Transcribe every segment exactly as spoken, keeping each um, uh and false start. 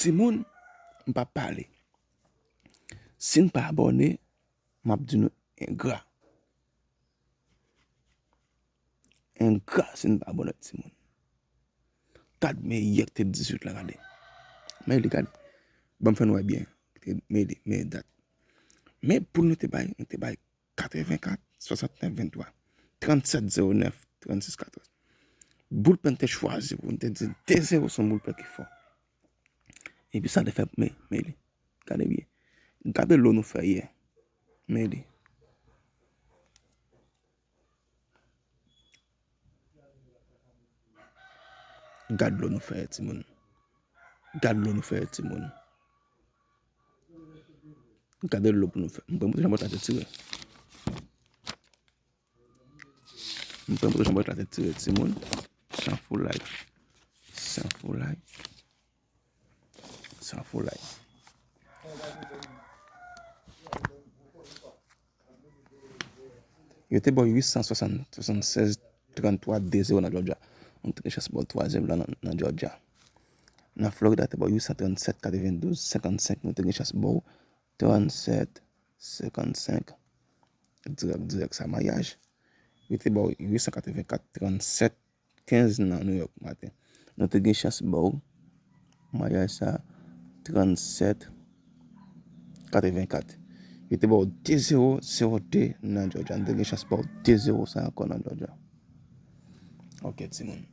Timoun, m p ap pale. Si n pa abòne, m ap di nou engra. Engra si n pa abòne, timoun. Gad, men yè ki te dizuit la, gade. Men li, gade. Ban m fè n wè byen. Men li, men dat. Men poul nou te bay, nou te bay katrevenkat, swasantnèf, venntwa. Trannsèt, zewo nèf, trannsis, katòz. Boul pè n te chwazi pou n te di de zewo se yon boul pè ki fò. Epi sa te fè, men, men li. Gade byen. Gade lo nou fè yè. Men li. Gad lo nou fè, timoun. Gad lo nou fè, timoun. Gade lo pou nou fè. M pran pwotejan bòt la te tire. M pran pwotejan bòt la te tire, timoun. San foulay. San foulay. San foulay. Yo te ba w uit san swasann, swasannsèz, tranntwa, de zewo nan Georgia. Nou te gen chans ba w twazyèm la nan, nan Georgia. Nan Florida, te ba w uit san trannsèt, katrevendouz, senkannsenk. Nou te gen chans ba w trannsèt, senkannsenk. Dirèk, dirèk, sa mayaj. Yo te ba w uit san katrevenkat, trannsèt, kenz nan New York maten. Nou te gen chans ba w mayaj sa, trannsèt, katrevenkat. Yo te ba w de zewo, zewo de nan Georgia. Nou te gen chans ba w de zewo sa ankò nan Georgia. Ok, timoun.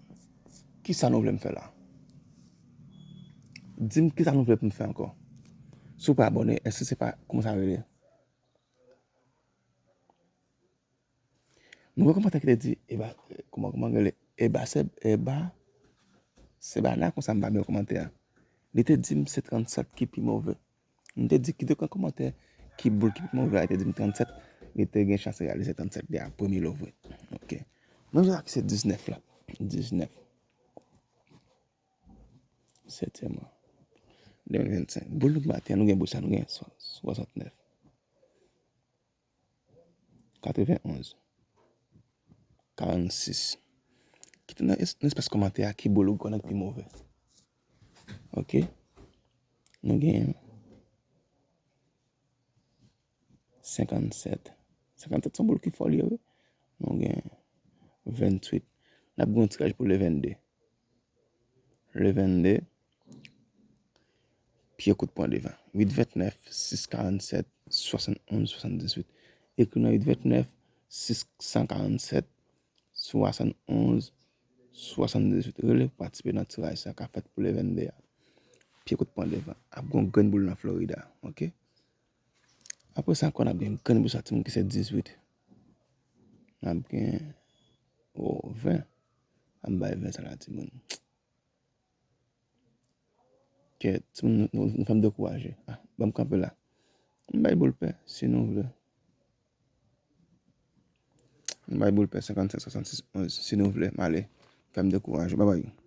Kisa nou vle m fè la? Di m kisa nou vle pou m fè ankò. Si w pa abòne, èske se pa, kòman sa rele? Mwen wè kòmantè ki te di, Eba, kòman, kòman rele? Eba, se, Eba, Sebana, konsa m pa byen wè kòmantè a. Li te di m se trannsèt ki pi move. M te di, kidonk nan kòmantè, ki boul ki pi move a, li te di m trannsèt, li te gen chans reyalize trannsèt li a premye lo vre. Ok. Mwen vin ak se diznèf la. Diznèf. Setyèm mwa. De mil vennsenk. Boul nou maten, nou gen boul sa, nou gen swa-, swasantnèf. Katrevenonz. Karannsis. Kite nan es-, nan espas kòmantè a ki boul ou konnen ki pi move. Ok. Nou gen senkannsèt. Senkannsèt se yon boul ki fò li ye, wi. Nou gen venntuit. N ap gen yon tiraj pou le vennde. Le vennde, pye kout pran devan. Uit vennèf, sis karannsèt, swasannonz, swasanndizuit. Ekri nan uit vennèf, sis san karannsèt, swasannonz, swasanndizuit. Rele pou patisipe nan tiraj sa k ap fèt pou le vennde a. Pye kout pran devan. Ap gen yon grenn boul nan Florida, ok? Apre sa ankò, n ap gen yon grenn boul sa, timoun, ki se dizuit. N ap gen, o, ven. An bay ven sa la, timoun. Kèt, timoun, nou, nou, nou fè m dekouraje. Ah, ban m kanpe la. M bay boul pè, si nou vle. M bay boul pè senkannsèt, swasannsis, onz, si nou vle, m ale. Fè m dekouraje. Babay.